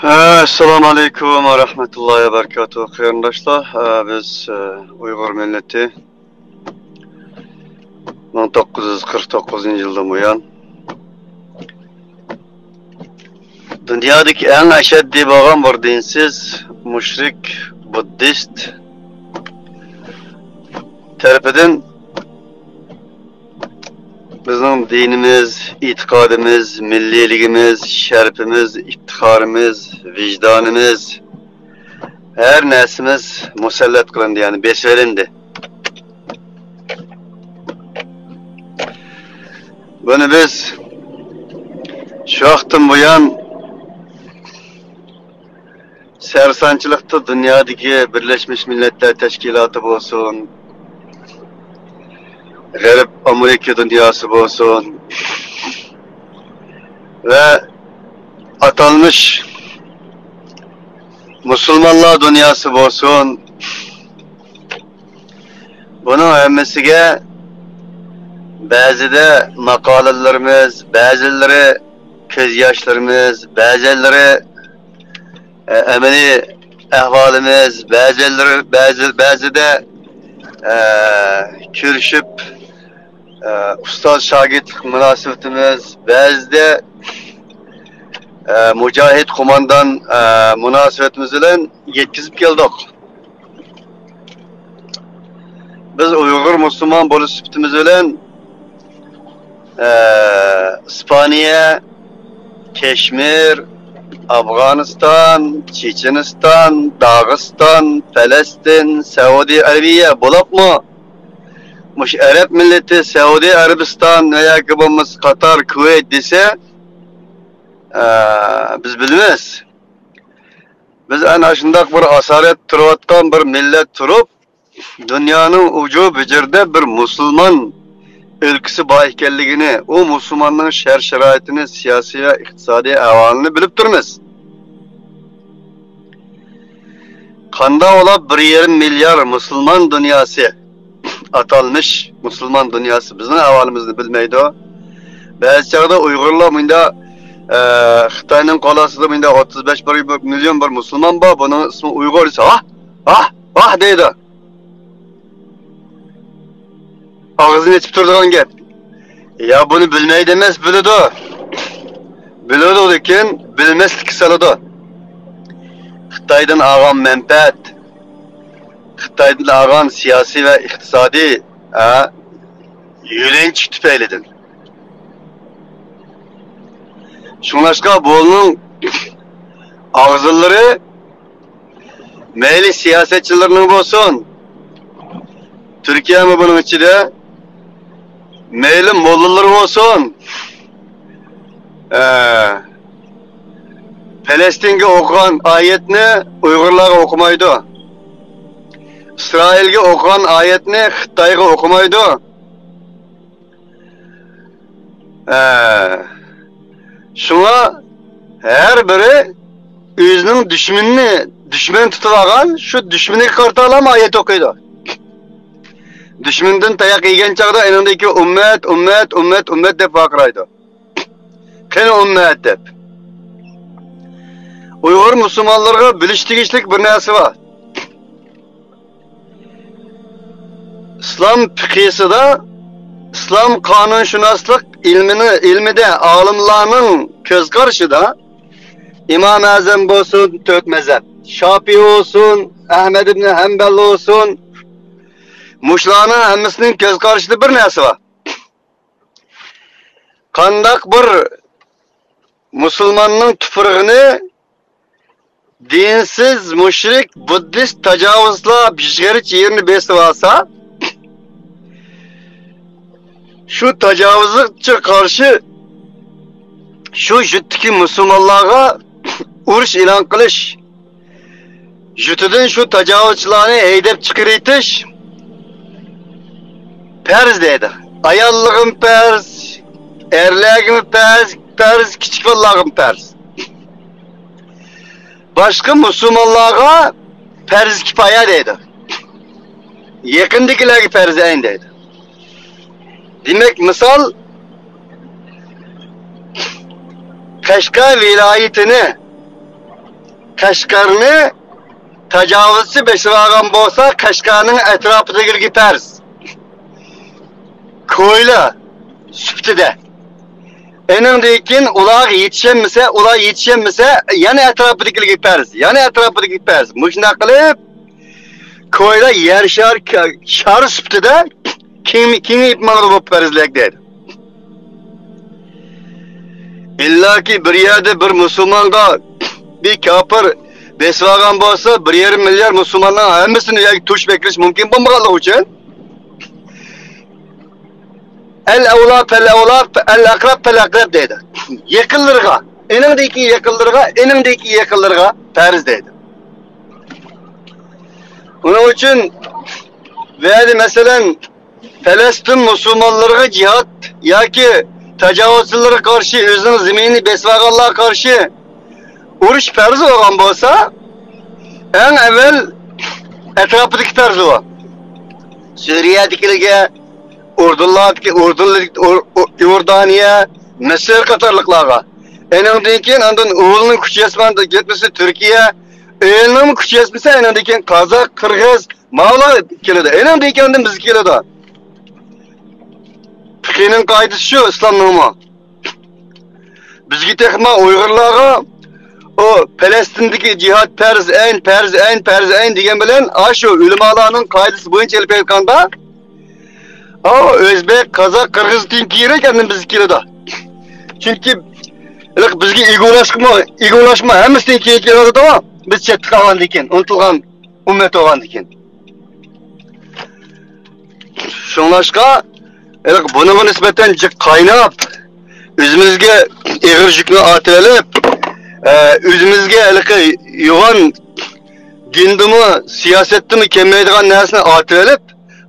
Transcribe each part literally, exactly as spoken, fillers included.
ئەسسالامۇ ئەلەيكۇم ۋە رەھمەتۇللاھى ۋە بەرىكاتۇھ، قېرىنداشلار. ئە، بىز، ئە، ئۇيغۇر مىللىتى مىڭ توققۇز يۈز قىرىق توققۇزىنچى يىلدىن بۇيان دۇنيادىكى ئەڭ ئەشەددىي بولغان بىر دىنسىز، مۇشرىك، بۇددىست تەرىپىدىن بىزنىڭ دىنىمىز، ئېتىقادىمىز، مىللىيلىكىمىز، شەرىپىمىز، ئىپتىخارىمىز، ۋىجدانىمىز، ھەر نەرسىمىز مۇسەللەت قىلىندى، يەنى بېسىۋېلىندى. بۇنى بىز شۇ ۋاقىتتىن بۇيان سەرسانچىلىقتا دۇنيادىكى بىرلەشمىش مىللەتلەر تەشكىلاتى بولسۇن، غەرب ئامېرىكا دۇنياسى بولسۇن ۋە ئاتالمىش مۇسۇلمانلار دۇنياسى بولسۇن، بۇنىڭ ھەممىسىگە بەزىدە ماقالىلىرىمىز، بەزىلىرى كۆز ياشلىرىمىز، بەزىلىرى، ئە، ئەمەلىي ئەھۋالىمىز، بەزىلىرى، بەزى، بەزىدە، ئە، كۆرۈشۈپ، ئە، ئۇستاز شاگىرتلىق مۇناسىۋىتىمىز، بەزىدە، ئە، مۇجاھىد قوماندان، ئە، مۇناسىۋىتىمىز بىلەن يەتكۈزۈپ كەلدۇق. بىز ئۇيغۇر مۇسۇلمان بولۇش سۈپىتىمىز بىلەن، ئە، ئىسپانىيە، كەشمىر، ئافغانىستان، چېچېنىستان، داغىستان، پەلەستىن، سەئۇدى ئەرەبىيە، بولۇپمۇ مۇشۇ ئەرەب مىللىتى، سەئۇدى ئەرەبىستان ۋە ياكى بولمىسا قاتار، كۇۋەيت دېسە، ئە، بىز بىلىمىز. بىز ئەنە شۇنداق بىر ئاسارەتتە تۇرۇۋاتقان بىر مىللەت تۇرۇپ، دۇنيانىڭ ئۇجۇ بۇجۇرىدا بىر مۇسۇلمان ئۆلكىسى بار ئىكەنلىكىنى، ئۇ مۇسۇلماننىڭ شەرت-شارائىتىنى، سىياسىي ۋە ئىقتىسادىي ئەھۋالىنى بىلىپ تۇرىمىز. قانداق ئۇلار بىر يېرىم مىليار مۇسۇلمان دۇنياسى، ئاتالمىش مۇسۇلمان دۇنياسى بىزنىڭ ئەھۋالىمىزنى بىلمەيدۇ؟ بەزى چاغدا ئۇيغۇرلار مۇنداق، ئە، خىتاينىڭ قول ئاستىدا مۇنداق ئوتتۇز بەش بىر مىليون بىر مۇسۇلمان بار، بۇنىڭ ئىسمى ئۇيغۇر دېسە، ھاھ، ھاھ، ھاھ دەيدۇ. ئاغزىنى ئېچىپ تۇرىدىغان گەپ. يا بۇنى بىلمەيدۇ ئەمەس، بىلىدۇ. بىلىدۇ، لېكىن بىلمەسلىككە سالىدۇ. خىتايدىن ئالغان مەنپەئەت، خىتايدىن ئالغان سىياسىي ۋە ئىقتىسادىي، ھە، يۆلەنچۈك تۈپەيلىدىن. شۇڭلاشقا بۇنىڭ ئاغزىلىرى مەيلى سىياسەتچىلىرىنىڭ بولسۇن، تۈركىيەمۇ بۇنىڭ ئىچىدە، مەيلى موللىلىرى بولسۇن، ئە، پەلەستىنگە ئوقۇغان ئايەتنى ئۇيغۇرلارغا ئوقۇمايدۇ. ئىسرائىلگە ئوقۇغان ئايەتنى خىتايغا ئوقۇمايدۇ. ئە، شۇڭا ھەر بىرى ئۆزىنىڭ دۈشمىنىنى دۈشمەن تۇتۇۋالغان، شۇ دۈشمىنىگە قارىتالام ئايەت ئوقۇيدۇ. دۈشمىنىدىن تاياق يېگەن چاغدا ئېنىڭدىكى ئۈممەت، ئۈممەت، ئۈممەت، ئۈممەت دەپ ۋارقىرايدۇ. قېنى ئۈممەت دەپ. ئۇيغۇر مۇسۇلمانلىرىغا بىلىش تېگىشلىك بىر نەرسە بار. ئىسلام پىقھىسىدا، ئىسلام قانۇنشۇناسلىق ئىلمىنى، ئىلمىدە ئالىملارنىڭ كۆز قارىشىدا ئىمام ئەزەم بولسۇن، تۆت مەزھەپ، شاپىئى بولسۇن، ئەھمەد ئىبنى ھەمبەل بولسۇن، مۇشۇلارنىڭ ھەممىسىنىڭ كۆز قارىشىدا بىر نەرسە بار. قانداق بىر مۇسۇلماننىڭ تۇپرىقىنى دىنسىز، مۇشرىك، بۇددىست تاجاۋۇزچىلار بىر يېرىچە يېرىنى بېسىۋالسا، شۇ تاجاۋۇزچىغا قارشى شۇ يۇرتتىكى مۇسۇلمانلارغا ئۇرۇش ئېلان قىلىش، يۇرتىدىن شۇ تاجاۋۇزچىلارنى ھەيدەپ چىقىرىۋېتىش پەرز دەيدۇ. ئاياللىقىمۇ پەرز، ئەرلەرگىمۇ پەرز، پەرز، كىچىك بالىلارغىمۇ پەرز. باشقا مۇسۇلمانلارغا پەرز كىپايە دەيدۇ. يېقىندىكىلەرگە پەرز ئەين دەيدۇ. دېمەك، مىسال، قەشقەر ۋىلايىتىنى قەشقەرنى تاجاۋۇزچى بېسىۋالغان بولسا، قەشقەرنىڭ ئەتراپىدىكىلىرى پەرز. كويلا سۈپىتىدە. ئېنىڭدىن كېيىن ئۇلارغا يېتىشەلمىسە، ئۇلار يېتىشەلمىسە، يەنە ئەتراپىدىكىلىرى پەرز، يەنە ئەتراپىدىكى پەرز. مۇشۇنداق قىلىپ، كويلا يەر شار شار سۈپىتىدە كېڭ-، كېڭىيىپ ماڭىدۇ بۇ پەرزلەر دەيدۇ. ئىللاكى بىر يەردە بىر مۇسۇلمانغا بىر كاپىر بېسىۋالغان بولسا، بىر يېرىم مىليار مۇسۇلماننىڭ ھەممىسىنى يەرگە توشۇپ ئەكىرىش مۇمكىن بولمىغانلىقى ئۈچۈن، ئەل ئەۋلا پەل ئەۋلا، ئەل ئەقرەب پەل ئەقرەب دەيدۇ. يېقىنلىرىغا، ئېنىڭدىن كېيىن يېقىنلىرىغا، ئېنىڭدىن كېيىن يېقىنلىرىغا پەرز دەيدۇ. ئۇنىڭ ئۈچۈن بۇ يەردە، مەسىلەن، پەلەستىن مۇسۇلمانلىرىغا جىھاد ياكى تاجاۋۇزچىلارغا قارشى، ئۆزىنىڭ زېمىنىنى بېسىۋالغانلارغا قارشى ئۇرۇش پەرز بولغان بولسا، ئەڭ ئەۋۋەل ئەتراپىدىكى پەرز بۇ. سۈرىيەدىكىلەرگە، ئۇردۇنلاردىكى، ئۇردۇن، ئۇر-، ئۇ-، ئىئوردانىيە، مىسىر قاتارلىقلارغا. ئېنىڭدىن كېيىن ئاندىن ئۇلنىڭ كۈچى يەتمىسە تۈركىيە، ئۇلنىڭ كۈچى يەتمىسە ئېنىڭدىن كېيىن قازاق، قىرغىز، ماۋۇلار كېلىدۇ. ئېنىڭدىن كېيىن ئاندىن بىزگە كېلىدۇ. پىقىنىڭ قائىدىسى شۇ، ئىسلامنىڭمۇ. بىزگە تېخىمۇ ئۇيغۇرلارغا ئۇ پەلەستىندىكى جىھاد پەرز ئەين، پەرز ئەين، پەرز ئەين دېگەن بىلەن، ئاشۇ ئۆلىمالارنىڭ قائىدىسى بويىچە ئېلىپ بېرىلگەندە، ئۇ ئۆزبېك، قازاق، قىرغىزدىن كېيىنرەك ئاندىن بىزگە كېلىدۇ. چۈنكى ھېلىقى بىزگە ئىگىلەشمۇ، ئىگىلەشمۇ ھەممىسىدىن كېيىن كېلىدۇ، بىز چەتتە قالغاندىن كېيىن، ئۇنتۇلغان ئۈممەت بولغاندىن كېيىن. شۇڭلاشقا، ھېلىقى بۇنىڭغا نىسبەتەن جىق قايناپ، ئۆزىمىزگە ئېغىر يۈكنى ئارتىۋېلىپ، ئە، ئۆزىمىزگە ھېلىقى يوغان دىندىمۇ، سىياسەتتىمۇ كەلمەيدىغان نەرسىنى ئارتىۋېلىپ،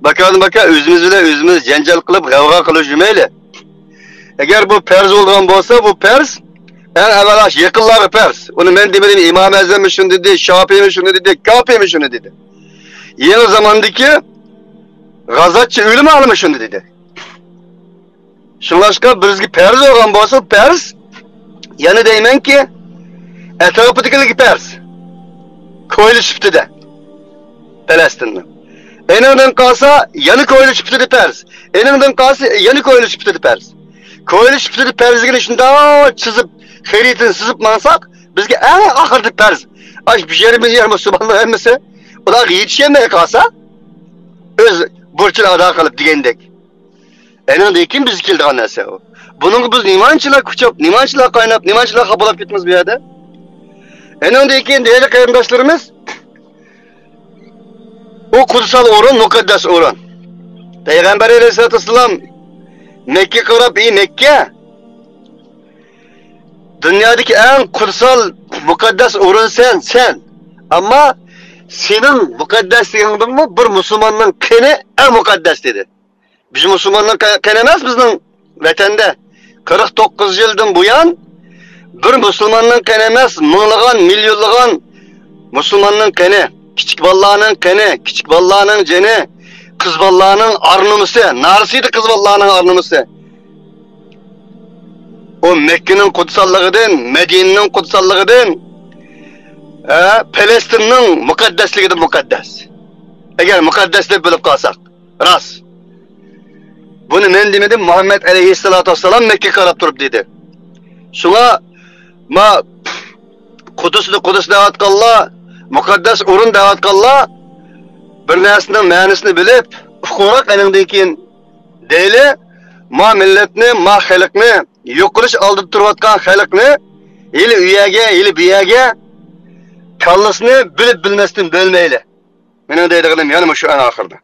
بەكاردىن بەكار ئۆزىمىز بىلەن ئۆزىمىز جەنجال قىلىپ، غەۋغا قىلىپ يۈرمەيلى. ئەگەر بۇ پەرز بولىدىغان بولسا، بۇ پەرز ئەڭ ئەۋۋەل ئاشۇ يېقىنلارغا پەرز. ئۇنى مەن دېمىدىم، ئىمام ئەزەممۇ شۇنى دېدى، شاپىيمۇ شۇنى دېدى، كاپىمۇ شۇنى دېدى. يېڭى زاماندىكى غازاتچى ئۆلىمالىرىمۇ شۇنى دېدى. شۇڭلاشقا بىزگە پەرز بولغان بولسا، پەرز، يەنە دەيمەنكى، ئەتراپىدىكىلەرگە پەرز. كويلا سۈپىتىدە پەلەستىننى. ئېنىڭدىن قالسا، يەنە كويلا سۈپىتىدە پەرز. ئېنىڭدىن قالسا، يەنە كويلا سۈپىتىدە پەرز. كويلا سۈپىتىدە پەرزلىكىنى شۇنداق چىزىپ، خەرىتىنى سىزىپ ماڭساق، بىزگە ئەڭ ئاخىرىدا پەرز. ئاش بىر يېرىم مىليار مۇسۇلمانلار ھەممىسى ئۇلارغا يېتىشەلمەي قالسا، ئۆز بۇرچىنى ئادا قىلىپ دېگەندەك. ئېنىڭدىن كېيىن بىزگە كېلىدىغان نەرسە ئۇ. بۇنىڭغا بىز نېمانچىلا كۇچاپ، نېمانچىلا قايناپ، نېمانچىلا خاپىلاپ كېتىمىز بۇ يەردە؟ ئېنىڭدىن كېيىن دەيلى قېرىنداشلىرىمىز، ئۇ قۇتسال ئورۇن، مۇقەددەس ئورۇن. پەيغەمبەر ئەلەيھىسسالاتۇ ۋەسسالام مەككىگە قاراپ، ئى مەككە، دۇنيادىكى ئەڭ قۇتسال، مۇقەددەس ئورۇن سەن، سەن. ئەمما سېنىڭ مۇقەددەسلىكىڭدىنمۇ بىر مۇسۇلماننىڭ قېنى ئەڭ مۇقەددەس، دېدى. بىز مۇسۇلماننىڭ قېنى ئەمەس بىزنىڭ ۋەتەندە. قىرىق توققۇز يىلدىن بۇيان بىر مۇسۇلماننىڭ قېنى ئەمەس، مىڭلىغان، مىليونلىغان مۇسۇلماننىڭ قېنى، كىچىك بالىلارنىڭ قېنى، كىچىك بالىلارنىڭ جېنى، قىز بالىلارنىڭ ئار-نومۇسى، نارسىدە قىز بالىلارنىڭ ئار-نومۇسى. ئۇ مەككىنىڭ قۇتساللىقىدىن، مەدىنىنىڭ قۇتساللىقىدىن، ئە، پەلەستىننىڭ مۇقەددەسلىكىدىن مۇقەددەس. ئەگەر مۇقەددەس دەپ بىلىپ قالساق. راست. بۇنى مەن دېمىدىم، مۇھەممەد ئەلەيھىسسالاتۇ ۋەسسالام مەككىگە قاراپ تۇرۇپ دېدى. شۇڭا ما قۇدۇسنى قۇدۇس دەۋاتقانلار، مۇقەددەس ئورۇن دەۋاتقانلار بىر نەرسىنىڭ مەنىسىنى بىلىپ، ئۇقۇڭراق ئېنىڭدىن كېيىن دەيلى، ما مىللەتنى، ما خەلقنى يوق قىلىش ئالدىدا تۇرۇۋاتقان خەلقنى ھېلى ئۇ يەرگە، ھېلى بۇ يەرگە كاللىسىنى بىلىپ بىلمەستىن بۆلمەيلى. مېنىڭ دەيدىغىنىم يەنە مۇشۇ ئەڭ ئاخىرىدا.